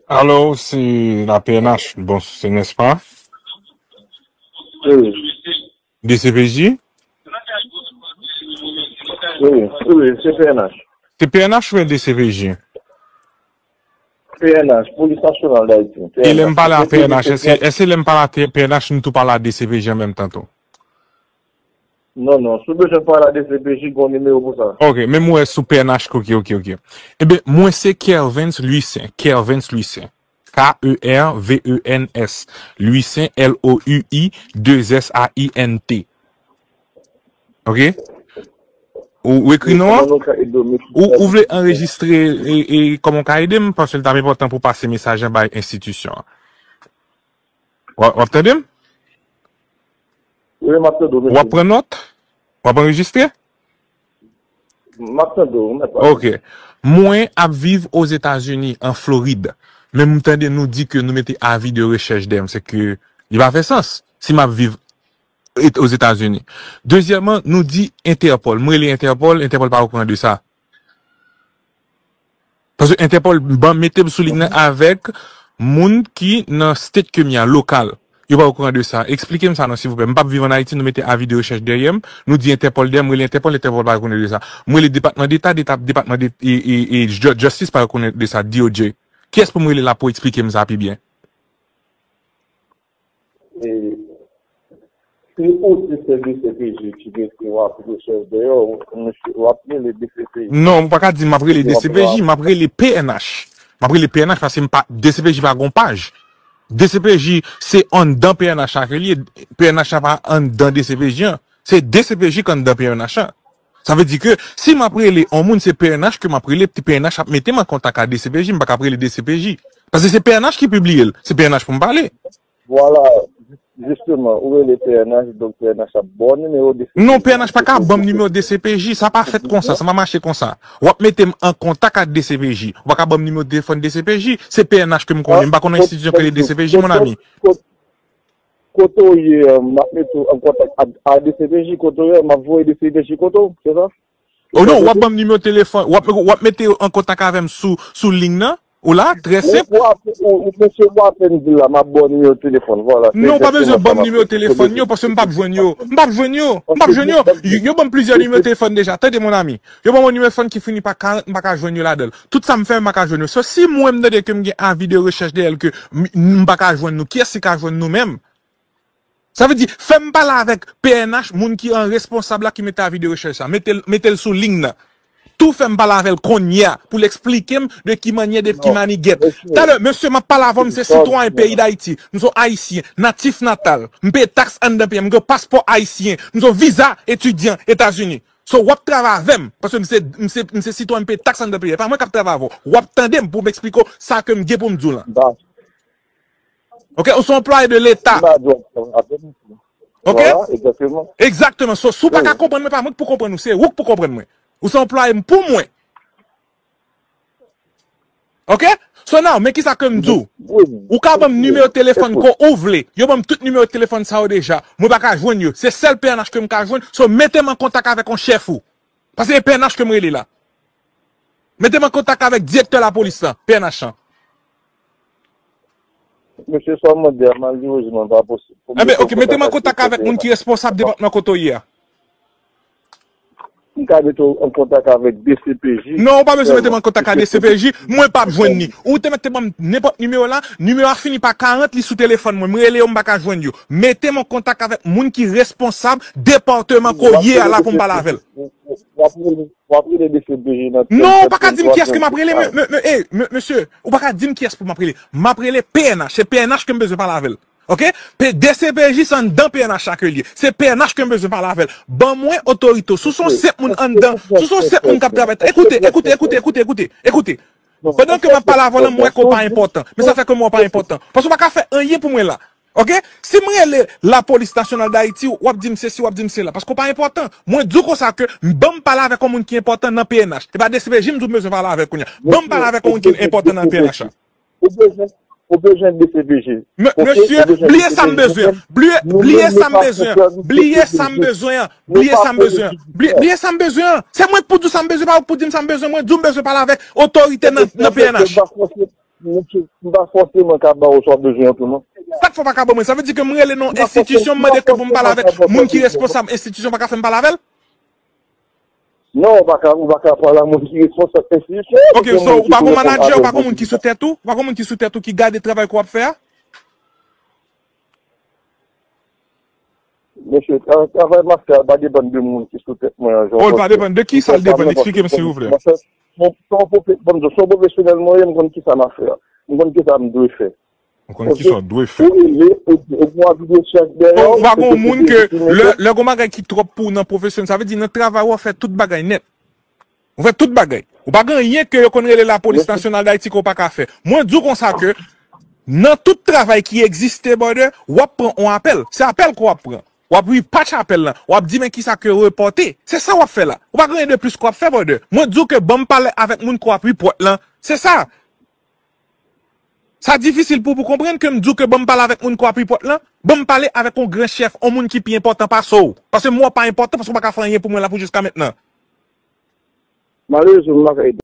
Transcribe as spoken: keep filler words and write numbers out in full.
Alo, se la P N H, bon, se nèspa? Wi. D C P J? Wi, wi, se P N H. Se P N H oubyen D C P J? P N H, Polis Nasyonal Dayiti. E lè m pale a P N H, èske, èske lè m pale a P N H, m tou pale a D C P J an menm tan tou? Non, non. Si w bezwen pale a D C P J, gen yon nimewo pou sa. Ok, men m wè sou P N H, ok, ok, ok. Ebyen, mwen se Kervens Louissaint. Kervens Louissaint. K E R V E N S. Louissaint, L O U I deux S A I N T. Ok? Ou, ou ekri non an? Ou, ou vle anrejistre e, e kòman w ka ede m? Paske l t ap enpòtan pou w pase mesaj an bay enstitisyon an. W ap, w ap tande m? Wi, m ap tande w, mesye. W ap pran nòt? W ap anrejistre? M ap tande w, mèt la. Ok. Mwen ap viv Ozetazini, an Florid. Men m tande nou di ke nou mete avi de rechèch dèyè m. Se ke li pa fè sans si m ap viv et-, Ozetazini. Dezyèmman, nou di Entèpòl. M rele Entèpòl, Entèpòl pa okouran de sa. Paske Entèpòl ban mete m sou liy nan avèk moun ki nan state ke m ye a, lokal. Yo pa okouran de sa. Eksplike m sa non, silvouplè. M p ap viv ann Ayiti, nou mete avi de rechèch dèyè m, nou di Entèpòl dèyè m, m rele Entèpòl, Entèpòl pa rekonèt de sa. M rele Depatman Deta, Deta, Depatman de, e, e, e, Ju-, Justice pa rekonèt de sa, D O J. Kiyès pou m rele la pou eksplike m sa pi byen? E, si ou se D C P J ki mete w ap rechèch dèyè w, w ap rele D C P J. Non, ou pa ka di m ap rele D C P J, m ap rele P N H. M ap rele P N H paske m pa, D C P J pa gon paj. D C P J se anndan P N H la ke li ye. P N H la pa anndan D C P J an. Se D C P J k anndan P N H la. Sa vle di ke si m ap rele yon moun, se P N H ke m ap rele, P N H ap mete m an kontak ak D C P J, m pa ka ap rele D C P J. Paske se P N H ki pibliye l, se P N H pou m pale. Vwala, jisteman, ou rele P N H, donk P N H ap ba w nimewo D C P J. Non, P N H pa ka ban m nimewo D C P J, sa pa fèt konsa, sa pa mache konsa. W ap mete m an kontak ak D C P J. Ou pa ka ban m nimewo telefòn D C P J, se P N H ke m konnen, m pa konn yon enstitisyon ki rele D C P J, mon ami. Kote w ye, m ap mete w an kontak ak, ak D C P J, kote w ye, m ap voye D C P J kote w, se sa? Oh non, w ap ban m nimewo telefòn, w ap, w ap mete yo an kontak avè m sou, sou liy nan. Ou la, trè senp. Ou, ou, ou, mesye, w apèn di la, m ap ba w nimewo telefòn, vwala. Non, ou pa bezwen ban m nimewo telefòn yo, paske m p ap jwenn yo. M p ap jwenn yo. M p ap jwenn yo. Yo, yo ban m plizyè nimewo telefòn deja. Tande, mon ami. Yo ban m yon nimewo telefòn ki fini pa karant, m pa ka jwenn yo ladan l. Tout sa m fè, m pa ka jwenn yo. So, si mwen, m tande ke m gen avi de rechèch dèyè l ke m, m pa ka jwenn nou, kiyès ki ka jwenn nou menm? Sa vle di, fè m pale avèk P N H, moun ki an responsab la ki mete avi de rechèch sa. Mete l, mete l sou liy nan. Tou fè m pale avè l kounye a pou l eksplike m de ki mannyè, de ki maniget. Talè, mesye, m ap pale avè w, m se sitwayen peyi Dayiti. M se yon Ayisyen, natif natal. M peye taks anndan peyi a, m gen paspò ayisyen. M se yon viza etidyan Etazini. So, w ap travay avè m, paske m se, m se, m se sitwayen, m peye taks anndan peyi a. E pa mwen k ap travay avè w. W ap tande m pou m eksplike w sa ke m gen pou m di w la. Ok, ou se yon anplwaye de Leta. Ok? Egzakteman. So, si w pa ka konprann mwen, pa mwen ki pou konprann ou, se ou ki pou konprann mwen. Ou se yon anplwaye m pou mwen. Ok? So now, men kisa ke m di w. Ou ka ban m nimewo telefòn ke w vle. Yo ban m tout nimewo telefòn sa yo deja. Mwen pa ka jwenn yo. Se sèl P N H ke m ka jwenn. So, mete m an kontak avèk yon chèf ou. Paske se P N H ke m rele la. Mete m an kontak avèk direktè lapolis la, P N H lan. Mesye, sa w mande a, malerezman, pa posib. Enben, ok, mete m an kontak avèk moun ki responsab depatman kote w ye a. M ka mete w an kontak avèk D C P J. Non, ou pa bezwen mete m an kontak ak D C P J. Mwen p ap jwenn ni. Ou te mete ban m nenpòt nimewo la, nimewo a fini pa karant, li sou telefòn mwen. M rele yo, m pa ka jwenn yo. Mete m an kontak avèk moun ki responsab depatman kote w ye a la pou m pale avè l. W ap rele, w ap rele D C P J nan tèl, tèl, tèl. Non, ou pa ka di m kiyès ke m ap rele, men, men, men, eh, men, mesye, ou pa ka di m kiyès pou m ap rele. M ap rele P N H, se P N H ke m bezwen pale avè l. Ok? P-, D C P J se anndan P N H la ke l ye. Se P N H ke m bezwen pale avè l. Ban mwen otorite w. Si w se yon senp moun anndan, si w se yon senp moun k ap travay, ekoute, ekoute, ekoute, ekoute, ekoute, ekoute. Pandan ke m ap pale avè w la, m wè ke w pa enpòtan. Men sa fè ke m wè w pa enpòtan. Paske w pa ka fè anyen pou mwen la. Ok? Si m rele Lapolis Nasyonal Dayiti, w ap di m sesi, w ap di m sela. Paske w pa enpòtan. Mwen di w konsa ke m, ban m pale avèk yon moun ki enpòtan nan P N H. E pa D C P J m di w m bezwen pale avèk kounye a. Ban m pale avèk yon moun ki enpòtan nan P N H la. Ou bezwen, ou bezwen D C P J. Mesye, bliye sa m bezwen. Bliye, bliye sa m bezwen. Bliye sa m bezwen an. Bliye sa m bezwen an. Bliye, bliye sa m bezwen an. Se mwen k pou di w sa m bezwen, pa ou k pou di m sa m bezwen. Mwen di w m bezwen pale avèk otorite nan, nan P N H. Mesye, m pa fòseman ka ba w sa w bezwen an tou, non. Sa k fè w pa ka ban mwen? Sa vle di ke m rele nan enstitisyon, m mande ke pou m pale avèk moun ki responsab enstitisyon, pa ka fè m pale avè l? Non, ou pa ka, ou pa ka pale a moun ki responsab enstitisyon. Ok, so ou pa gon manadjè, ou pa gon moun ki sou tèt ou? Ou pa gon moun ki sou tèt ou ki gade travay ke w ap fè a? Mesye, tra- travay m ap fè a pa depann de moun ki sou tèt mwen an, jan w panse. Oh, l pa depann de ki sa l depann? Eksplike m, silvouplè. Mwen fè, se yon pwofe- bon, se yon pwofesyonèl mwen ye, m konn ki sa m ap fè a. M konn ki sa m dwe fè. Ou konn ki sa w dwe fè. Ou rele, ou, ou pran videyo chak dèyè. Ou pa gon moun ke lè, lè gon bagay ki twòp pou ou nan pwofesyon, sa vle di nan travay ou ap fè tout bagay nèt. Ou fè tout bagay. Ou pa gen anyen ke yo konn rele Lapolis Nasyonal d Ayiti ke w pa ka fè. Mwen di w konsa ke nan tout travay ki egziste, brother, w ap pran yon apèl. Se apèl ke w ap pran. W ap repatch apèl lan. W ap di men kisa ke repòte. Se sa w ap fè la. Ou pa gen anyen de plis ke w ap fè, brother. Mwen di w ke ban m pale avèk moun ke w ap repòt lan. Se sa. Sa difisil pou, pou konprann ke m di w ke ban m pale avèk moun ke w ap repòt lan, ban m pale avèk yon gran chèf, yon moun ki pi enpòtan pase w. Paske mwen w pa enpòtan, paske w pa ka fè anyen pou mwen la pou jiska mentnan. Malerezman, m pa ka ede.